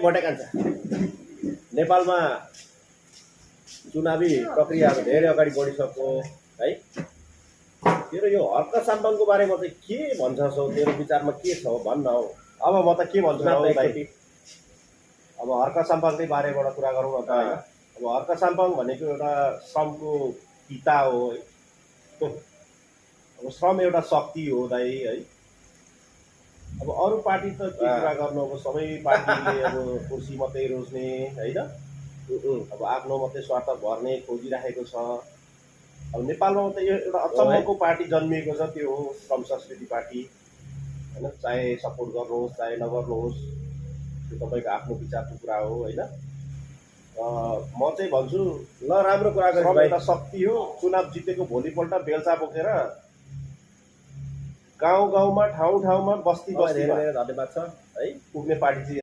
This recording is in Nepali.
भोटे कान्छा नेपालमा चुनावी प्रक्रियाहरू धेरै अगाडि बढिसक्यो है। तेरो यो हर्क साम्पाङको बारेमा चाहिँ के भन्छस् हौ? तेरो विचारमा के छ भन्न हौ। अब म त के भन्छु हौ भाइ, अब हर्क साम्पाङकै बारेबाट कुरा गरौँ न त हैन। अब हर्क साम्पाङ भनेको एउटा श्रमको पिता हो है। अब श्रम एउटा शक्ति हो दाइ है। अब अरू पार्टी त के कुरा गर्नु, अब सबै पार्टीले अब कुर्सी मात्रै रोज्ने हैन, अब आफ्नो मात्रै स्वार्थ भर्ने खोजिराखेको छ। अब नेपालमा त यो एउटा अचम्मको पार्टी जन्मिएको छ, त्यो हो श्रम संस्कृति पार्टी हैन। चाहे सपोर्ट गर्नुहोस् चाहे नगर्नुहोस्, त्यो तपाईँको आफ्नो विचारको कुरा हो हैन। म चाहिँ भन्छु ल राम्रो कुरा गर्नु भाइ। एउटा शक्ति हो, चुनाव जितेको भोलिपल्ट बेलचा बोकेर गाउँ गाउँमा ठाउँ ठाउँमा बस्ती बस्तीमा धन्यवाद छ है पुग्ने पार्टी चाहिँ